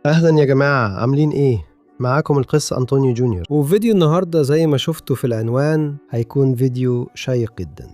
اهلا يا جماعة، عاملين ايه؟ معاكم القس أنطونيو جونيور. وفيديو النهاردة زي ما شفتوا في العنوان هيكون فيديو شيق جدا،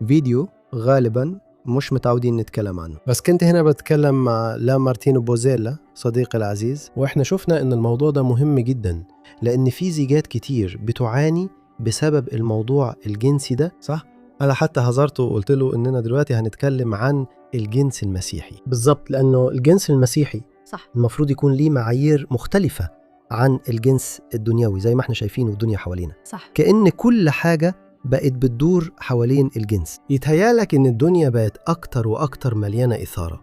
فيديو غالبا مش متعودين نتكلم عنه. بس كنت هنا بتكلم مع لا مارتينو بوزيلا صديقي العزيز، واحنا شفنا ان الموضوع ده مهم جدا لان في زيجات كتير بتعاني بسبب الموضوع الجنسي ده، صح؟ انا حتى هزرته وقلت له اننا دلوقتي هنتكلم عن الجنس المسيحي بالظبط، لانه الجنس المسيحي صح المفروض يكون ليه معايير مختلفة عن الجنس الدنيوي زي ما احنا شايفينه الدنيا حوالينا. صح، كأن كل حاجة بقت بتدور حوالين الجنس. يتهيالك إن الدنيا بقت أكتر وأكتر مليانة إثارة،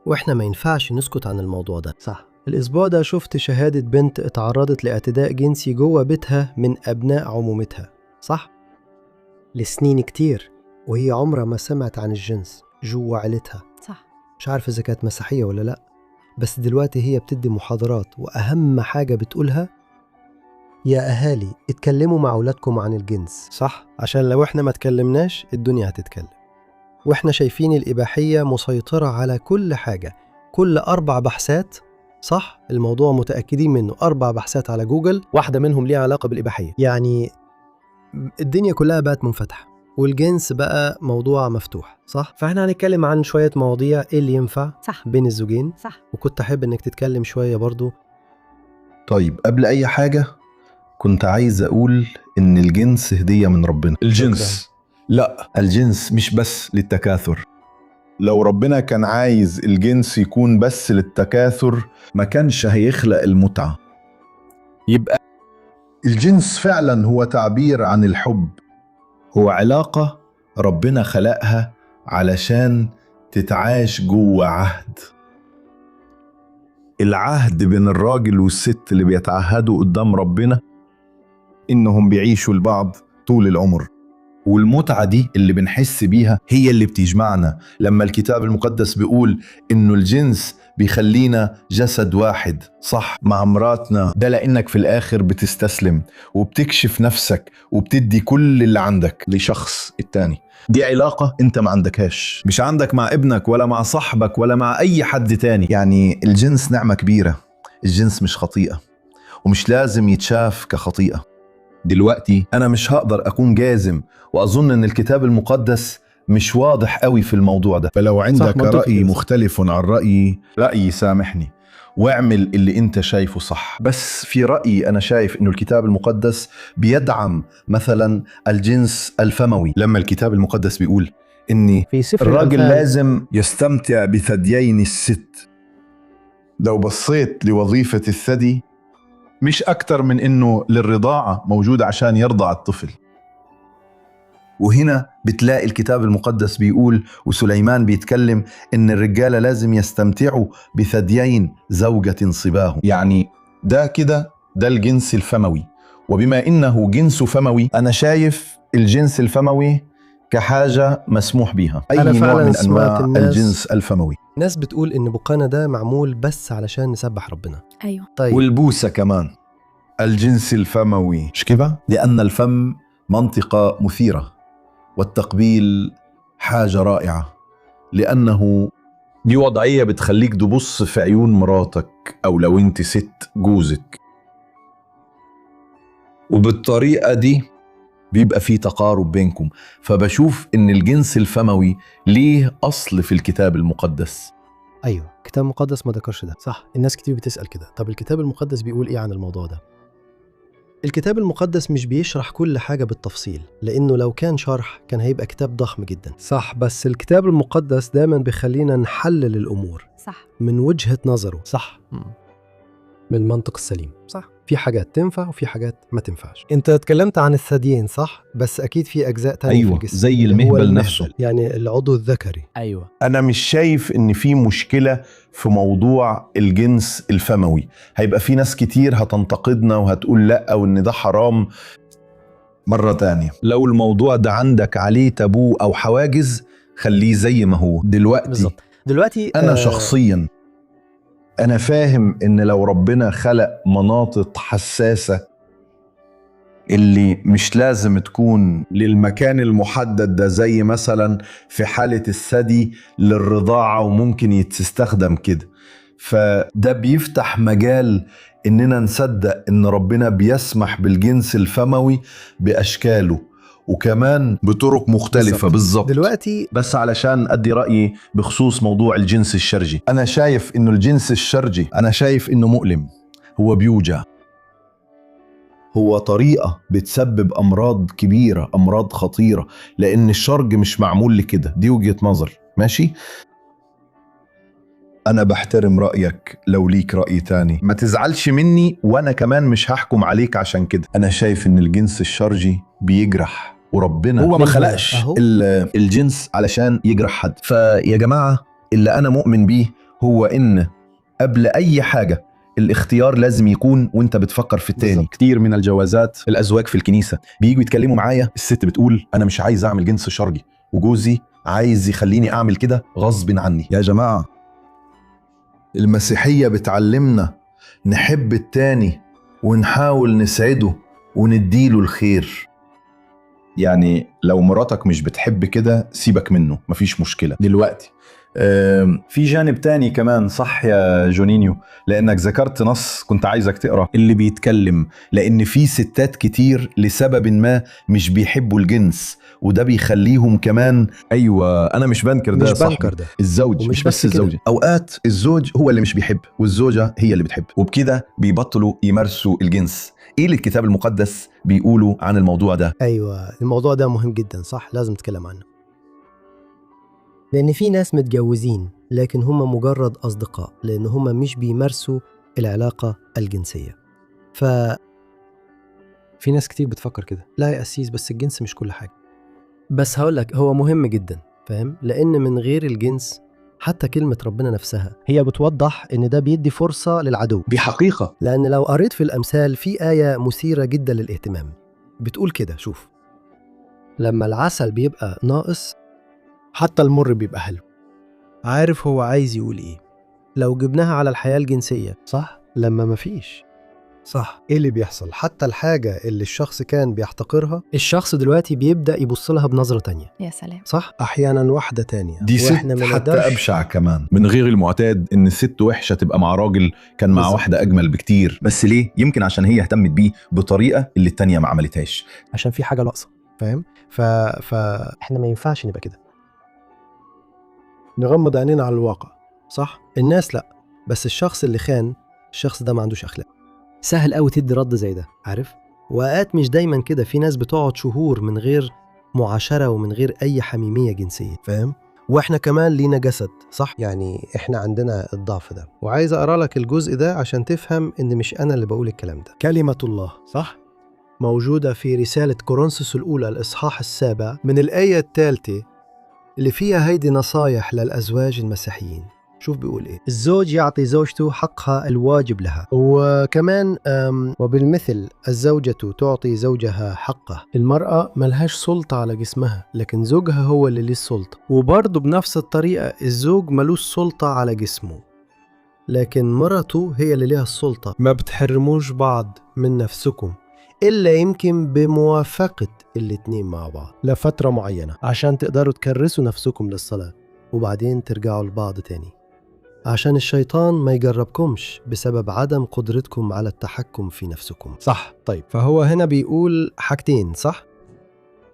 وإحنا ما ينفعش نسكت عن الموضوع ده. صح. الأسبوع ده شفت شهادة بنت اتعرضت لاعتداء جنسي جوه بيتها من أبناء عمومتها، صح؟ لسنين كتير وهي عمرها ما سمعت عن الجنس جوه عيلتها. صح، مش عارف إذا كانت مسيحية ولا لأ، بس دلوقتي هي بتدي محاضرات، وأهم حاجة بتقولها يا أهالي اتكلموا مع أولادكم عن الجنس. صح؟ عشان لو احنا ما اتكلمناش الدنيا هتتكلم. واحنا شايفين الإباحية مسيطرة على كل حاجة، كل 4 بحثات، صح؟ الموضوع متأكدين منه، 4 بحثات على جوجل واحدة منهم ليها علاقة بالإباحية. يعني الدنيا كلها بقت منفتحة والجنس بقى موضوع مفتوح، صح؟ فاحنا هنتكلم عن شوية مواضيع ايه اللي ينفع صح بين الزوجين. صح. وكنت أحب إنك تتكلم شوية برضو. طيب قبل أي حاجة كنت عايز أقول إن الجنس هدية من ربنا. الجنس لا، الجنس مش بس للتكاثر. لو ربنا كان عايز الجنس يكون بس للتكاثر ما كانش هيخلق المتعة. يبقى الجنس فعلا هو تعبير عن الحب، هو علاقة ربنا خلقها علشان تتعاش جوه عهد. العهد بين الراجل والست اللي بيتعهدوا قدام ربنا إنهم بيعيشوا لبعض طول العمر. والمتعة دي اللي بنحس بيها هي اللي بتجمعنا. لما الكتاب المقدس بيقول إنه الجنس بيخلينا جسد واحد، صح، مع مراتنا، ده لأنك في الآخر بتستسلم وبتكشف نفسك وبتدي كل اللي عندك لشخص التاني. دي علاقة انت ما عندكهاش، مش عندك مع ابنك ولا مع صاحبك ولا مع أي حد تاني. يعني الجنس نعمة كبيرة، الجنس مش خطيئة ومش لازم يتشاف كخطيئة. دلوقتي أنا مش هقدر أكون جازم، وأظن إن الكتاب المقدس مش واضح قوي في الموضوع ده. فلو عندك منطقي رأي كده. مختلف عن رأيي، رأيي سامحني واعمل اللي انت شايفه صح. بس في رأيي أنا شايف إنه الكتاب المقدس بيدعم مثلا الجنس الفموي. لما الكتاب المقدس بيقول إن في سفر الراجل الأمثال لازم يستمتع بثديين الست، لو بصيت لوظيفة الثدي مش أكتر من إنه للرضاعة، موجود عشان يرضع الطفل. وهنا بتلاقي الكتاب المقدس بيقول وسليمان بيتكلم إن الرجالة لازم يستمتعوا بثديين زوجة صباهم. يعني ده كده ده الجنس الفموي، وبما إنه جنس فموي أنا شايف الجنس الفموي كحاجة مسموح بيها، أي أنا نوع فعلاً من سمعت أنواع الناس- الجنس الفموي. ناس بتقول إن بقانا ده معمول بس علشان نسبح ربنا. ايوه طيب والبوسة كمان الجنس الفموي، مش كده؟ لأن الفم منطقة مثيرة والتقبيل حاجة رائعة، لأنه دي وضعية بتخليك تبص في عيون مراتك أو لو أنت ست جوزك، وبالطريقة دي بيبقى في تقارب بينكم. فبشوف إن الجنس الفموي ليه أصل في الكتاب المقدس. ايوه، الكتاب المقدس ما ذكرش ده. صح، الناس كتير بتسأل كده، طب الكتاب المقدس بيقول ايه عن الموضوع ده؟ الكتاب المقدس مش بيشرح كل حاجة بالتفصيل، لأنه لو كان شرح كان هيبقى كتاب ضخم جدا. صح، بس الكتاب المقدس دايما بيخلينا نحلل الأمور صح من وجهة نظره. صح، من المنطق السليم. صح، في حاجات تنفع وفي حاجات ما تنفعش. انت اتكلمت عن الثديين، صح؟ بس اكيد في اجزاء تانية أيوة، في الجسم زي اللي هو المهبل نفسه. يعني العضو الذكري. أيوة. أنا مش شايف إن في مشكلة في موضوع الجنس الفموي. هيبقى في ناس كتير هتنتقدنا وهتقول لأ وإن ده حرام. مرة تانية لو الموضوع ده عندك عليه تابو أو حواجز خليه زي ما هو دلوقتي. بالظبط. دلوقتي أنا شخصيا أنا فاهم إن لو ربنا خلق مناطق حساسة اللي مش لازم تكون للمكان المحدد ده، زي مثلا في حالة الثدي للرضاعة وممكن يتستخدم كده، فده بيفتح مجال إننا نصدق إن ربنا بيسمح بالجنس الفموي بأشكاله وكمان بطرق مختلفة. بالظبط. دلوقتي بس علشان أدي رأيي بخصوص موضوع الجنس الشرجي، أنا شايف إنه الجنس الشرجي، أنا شايف إنه مؤلم، هو بيوجع، هو طريقة بتسبب أمراض كبيرة، أمراض خطيرة، لأن الشرج مش معمول لكده. دي وجهة نظر، ماشي؟ أنا بحترم رأيك، لو ليك رأي تاني ما تزعلش مني، وأنا كمان مش هحكم عليك عشان كده. أنا شايف إن الجنس الشرجي بيجرح، وربنا هو ما خلقش الجنس علشان يجرح حد. فيا جماعة، اللي أنا مؤمن بيه هو إن قبل أي حاجة الاختيار لازم يكون وانت بتفكر في التاني. بالزبط. كتير من الجوازات الازواج في الكنيسة بييجوا يتكلموا معايا، الست بتقول انا مش عايز اعمل جنس شرجي، وجوزي عايز يخليني اعمل كده غصب عني. يا جماعة، المسيحية بتعلمنا نحب التاني ونحاول نسعده ونديله الخير. يعني لو مراتك مش بتحب كده سيبك منه، مفيش مشكلة. دلوقتي في جانب تاني كمان، صح يا جونينيو؟ لأنك ذكرت نص كنت عايزك تقرأ اللي بيتكلم، لأن في ستات كتير لسبب ما مش بيحبوا الجنس، وده بيخليهم كمان. أيوة، أنا مش بنكر ده، مش بنكر ده. الزوج مش بس الزوجة، أوقات الزوج هو اللي مش بيحب والزوجة هي اللي بتحب، وبكده بيبطلوا يمارسوا الجنس. إيه اللي الكتاب المقدس بيقولوا عن الموضوع ده؟ أيوة، الموضوع ده مهم جدا، صح؟ لازم نتكلم عنه، لأن في ناس متجوزين لكن هم مجرد أصدقاء، لأن هم مش بيمارسوا العلاقة الجنسية. في ناس كتير بتفكر كده، لا يا أسيس بس الجنس مش كل حاجة. بس هقولك هو مهم جدا، فاهم؟ لأن من غير الجنس حتى كلمة ربنا نفسها هي بتوضح إن ده بيدي فرصة للعدو. دي حقيقة. لأن لو قريت في الأمثال في آية مثيرة جدا للاهتمام بتقول كده، شوف: لما العسل بيبقى ناقص حتى المر بيبقى حلو. عارف هو عايز يقول ايه؟ لو جبناها على الحياة الجنسية، صح؟ لما مفيش، صح، ايه اللي بيحصل؟ حتى الحاجة اللي الشخص كان بيحتقرها، الشخص دلوقتي بيبدأ يبص لها بنظرة تانية. يا سلام، صح؟ أحيانا واحدة تانية، دي ست حتى أبشع كمان من غير المعتاد، إن ست وحشة تبقى مع راجل كان مع بالزبط. واحدة أجمل بكتير. بس ليه؟ يمكن عشان هي اهتمت بيه بطريقة اللي التانية ما عملتهاش، عشان في حاجة ناقصة، فاهم؟ احنا ما ينفعش نبقى كده، نغمض عينينا على الواقع، صح؟ الناس لا، بس الشخص اللي خان، الشخص ده ما عندوش اخلاق. سهل قوي تدي رد زي ده، عارف؟ واوقات مش دايما كده، في ناس بتقعد شهور من غير معاشرة ومن غير اي حميمية جنسية، فاهم؟ واحنا كمان لينا جسد، صح؟ يعني احنا عندنا الضعف ده. وعايز اقرا لك الجزء ده عشان تفهم ان مش انا اللي بقول الكلام ده. كلمة الله، صح؟ موجودة في رسالة كورنثوس الأولى الإصحاح 7 من الآية 3، اللي فيها هيدي نصايح للأزواج المسيحيين. شوف بيقول إيه: الزوج يعطي زوجته حقها الواجب لها، وكمان وبالمثل الزوجة تعطي زوجها حقه. المرأة ملهاش سلطة على جسمها، لكن زوجها هو اللي ليه السلطة. وبرضه بنفس الطريقة الزوج ملوش سلطة على جسمه، لكن مرته هي اللي ليها السلطة. ما بتحرموش بعض من نفسكم إلا يمكن بموافقة الاتنين مع بعض لفترة معينة، عشان تقدروا تكرسوا نفسكم للصلاة وبعدين ترجعوا لبعض تاني، عشان الشيطان ما يجربكمش بسبب عدم قدرتكم على التحكم في نفسكم. صح؟ طيب، فهو هنا بيقول حاجتين، صح؟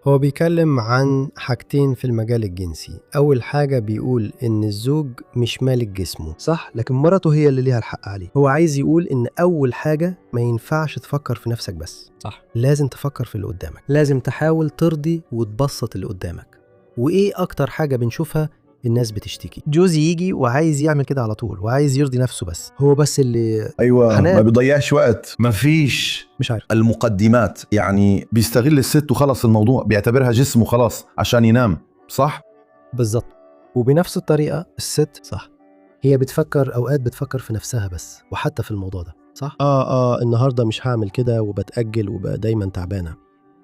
هو بيكلم عن حاجتين في المجال الجنسي. أول حاجة بيقول إن الزوج مش مالك جسمه، صح؟ لكن مراته هي اللي ليها الحق عليه. هو عايز يقول إن أول حاجة ما ينفعش تفكر في نفسك بس، صح؟ لازم تفكر في اللي قدامك، لازم تحاول ترضي وتبسط اللي قدامك. وإيه أكتر حاجة بنشوفها؟ الناس بتشتكي، جوزي يجي وعايز يعمل كده على طول، وعايز يرضي نفسه بس، هو بس اللي أيوة، حنان. ما بيضيعش وقت، مفيش مش عارف المقدمات، يعني بيستغل الست وخلص الموضوع، بيعتبرها جسم وخلاص عشان ينام، صح؟ بالظبط. وبنفس الطريقة الست، صح، هي بتفكر أوقات بتفكر في نفسها بس، وحتى في الموضوع ده، صح؟ النهاردة مش هعمل كده، وبتأجل، وبقى دايما تعبانة.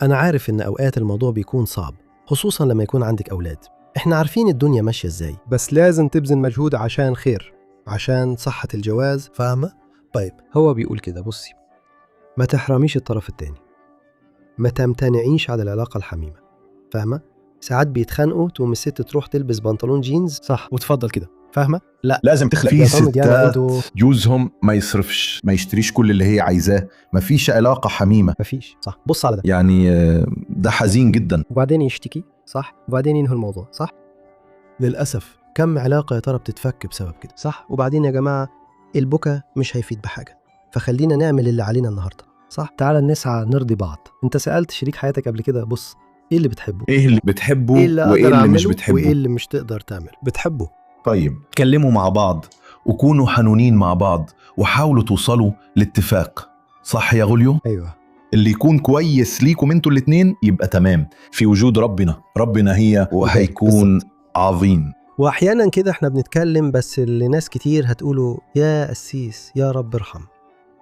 أنا عارف إن أوقات الموضوع بيكون صعب، خصوصا لما يكون عندك أولاد. إحنا عارفين الدنيا ماشية إزاي، بس لازم تبذل مجهود عشان خير، عشان صحة الجواز، فاهمة؟ طيب هو بيقول كده، بصي، ما تحرميش الطرف التاني، ما تمتنعيش على العلاقة الحميمة، فاهمة؟ ساعات بيتخانقوا، تقوم الست تروح تلبس بنطلون جينز، صح، وتفضل كده. فاهمه؟ لا، لازم تخلق. في بيعتمد يعني ستات عنده جوزهم ما يصرفش، ما يشتريش كل اللي هي عايزاه، ما فيش علاقة حميمة. مفيش. صح، بص على ده. يعني ده حزين جدا. وبعدين يشتكي، صح، وبعدين ينهوا الموضوع، صح. للأسف كم علاقة يا ترى بتتفك بسبب كده، صح. وبعدين يا جماعة البكا مش هيفيد بحاجة، فخلينا نعمل اللي علينا النهاردة، صح. تعال نسعى نرضي بعض. انت سألت شريك حياتك قبل كده، بص ايه اللي بتحبه، ايه اللي بتحبه ايه اللي وايه اقدر اللي مش اعمله، بتحبه؟ وايه اللي مش تقدر تعمله. بتحبه. طيب اتكلموا مع بعض وكونوا حنونين مع بعض وحاولوا توصلوا لاتفاق، صح يا غوليو؟ ايوه، اللي يكون كويس ليكم انتوا الاتنين يبقى تمام في وجود ربنا. ربنا هي وهيكون عظيم. واحيانا كده احنا بنتكلم بس اللي ناس كتير هتقولوا يا قسيس يا رب ارحم،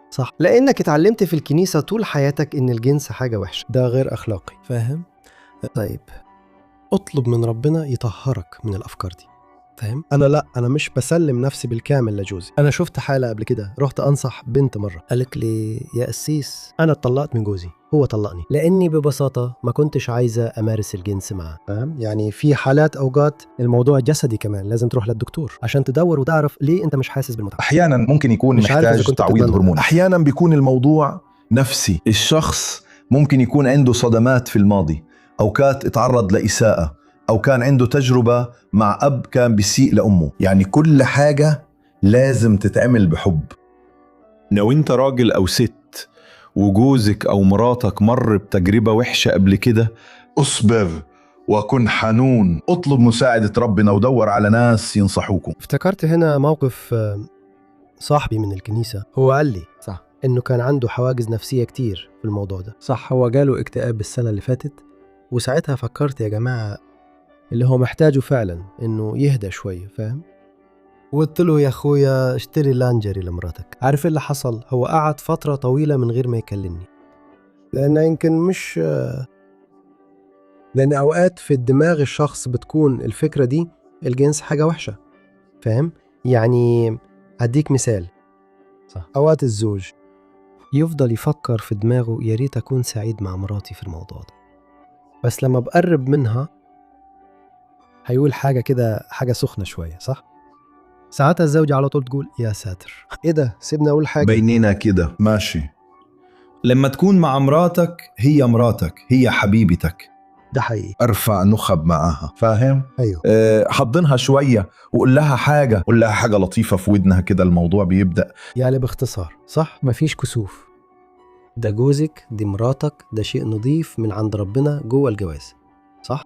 صح، لانك اتعلمت في الكنيسة طول حياتك ان الجنس حاجة وحشة، ده غير اخلاقي، فاهم؟ طيب اطلب من ربنا يطهرك من الافكار دي، فاهم؟ انا لا، انا مش بسلم نفسي بالكامل لجوزي. انا شفت حالة قبل كده، رحت انصح بنت مرة، قالت لي يا قسيس انا اتطلقت من جوزي، هو طلقني لاني ببساطة ما كنتش عايزة امارس الجنس معاه، فاهم؟ يعني في حالات اوقات الموضوع جسدي كمان، لازم تروح للدكتور عشان تدور وتعرف ليه انت مش حاسس بالمتعة. احيانا ممكن يكون مش عارف إذا محتاج كنت تعويض بتتمنى. هرموني. احيانا بيكون الموضوع نفسي، الشخص ممكن يكون عنده صدمات في الماضي، اوقات اتعرض لإساءة، او كان عنده تجربة مع اب كان بيسيء لامه. يعني كل حاجة لازم تتعمل بحب. لو انت راجل او ست وجوزك او مراتك مر بتجربة وحشة قبل كده، اصبر وكن حنون، اطلب مساعدة ربنا ودور على ناس ينصحوكم. افتكرت هنا موقف صاحبي من الكنيسة، هو قال لي صح انه كان عنده حواجز نفسية كتير في الموضوع ده، صح، هو جاله اكتئاب السنة اللي فاتت، وساعتها فكرت يا جماعة اللي هو محتاجه فعلا انه يهدى شوية، فاهم؟ وقلت له يا اخويا اشتري لانجري لمراتك. عارف إيه اللي حصل؟ هو قعد فترة طويلة من غير ما يكلمني، لأن يمكن مش، لأن أوقات في الدماغ الشخص بتكون الفكرة دي الجنس حاجة وحشة، فاهم؟ يعني هديك مثال، صح. أوقات الزوج يفضل يفكر في دماغه يا ريت أكون سعيد مع مراتي في الموضوع ده، بس لما بقرب منها هيقول حاجة كده، حاجة سخنة شوية، صح؟ ساعتها الزوجة على طول تقول يا ساتر، ايه ده، سيبني اقول حاجة. بيننا كده ماشي. لما تكون مع مراتك، هي مراتك، هي حبيبتك، ده حقيقي. ارفع نخب معاها، فاهم؟ ايوه، حضنها شوية وقول لها حاجة، قول لها حاجة لطيفة في ودنها كده، الموضوع بيبدأ. يعني باختصار، صح؟ مفيش كسوف. ده جوزك، دي مراتك، ده شيء نظيف من عند ربنا جوه الجواز، صح؟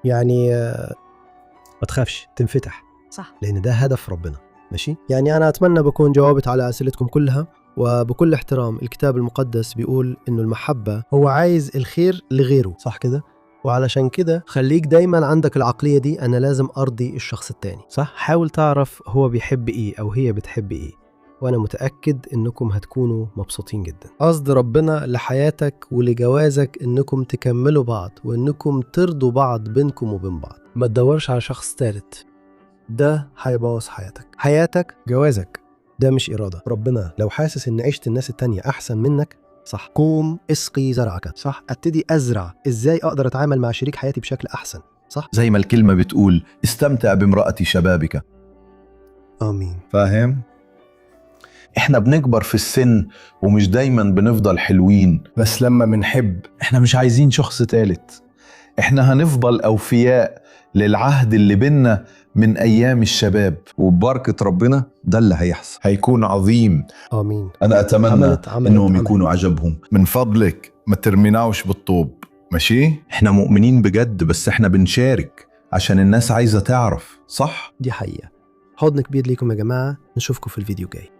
يعني ما تخافش تنفتح، صح، لان ده هدف ربنا، ماشي؟ يعني انا اتمنى بكون جاوبت على اسئلتكم كلها، وبكل احترام الكتاب المقدس بيقول انه المحبة هو عايز الخير لغيره، صح كده؟ وعلشان كده خليك دايما عندك العقلية دي، انا لازم ارضي الشخص التاني، صح؟ حاول تعرف هو بيحب ايه او هي بتحب ايه، وانا متأكد انكم هتكونوا مبسوطين جدا. قصد ربنا لحياتك ولجوازك انكم تكملوا بعض، وانكم ترضوا بعض بينكم وبين بعض. ما تدورش على شخص ثالث، ده هيبوظ حياتك، حياتك، جوازك. ده مش إرادة ربنا. لو حاسس إن عيشة الناس التانية أحسن منك، صح، قوم اسقي زرعك، صح، ابتدي أزرع إزاي أقدر أتعامل مع شريك حياتي بشكل أحسن، صح؟ زي ما الكلمة بتقول استمتع بامرأة شبابك. آمين. فاهم؟ احنا بنكبر في السن ومش دايما بنفضل حلوين، بس لما بنحب احنا مش عايزين شخص تالت. احنا هنفضل اوفياء للعهد اللي بينا من ايام الشباب، وببركة ربنا ده اللي هيحصل، هيكون عظيم. آمين. انا اتمنى عملت انهم عملت. يكونوا عجبهم. من فضلك ما ترميناوش بالطوب، ماشي؟ احنا مؤمنين بجد، بس احنا بنشارك عشان الناس عايزة تعرف، صح؟ دي حقيقة. حضن كبير ليكم يا جماعة، نشوفكم في الفيديو الجاي.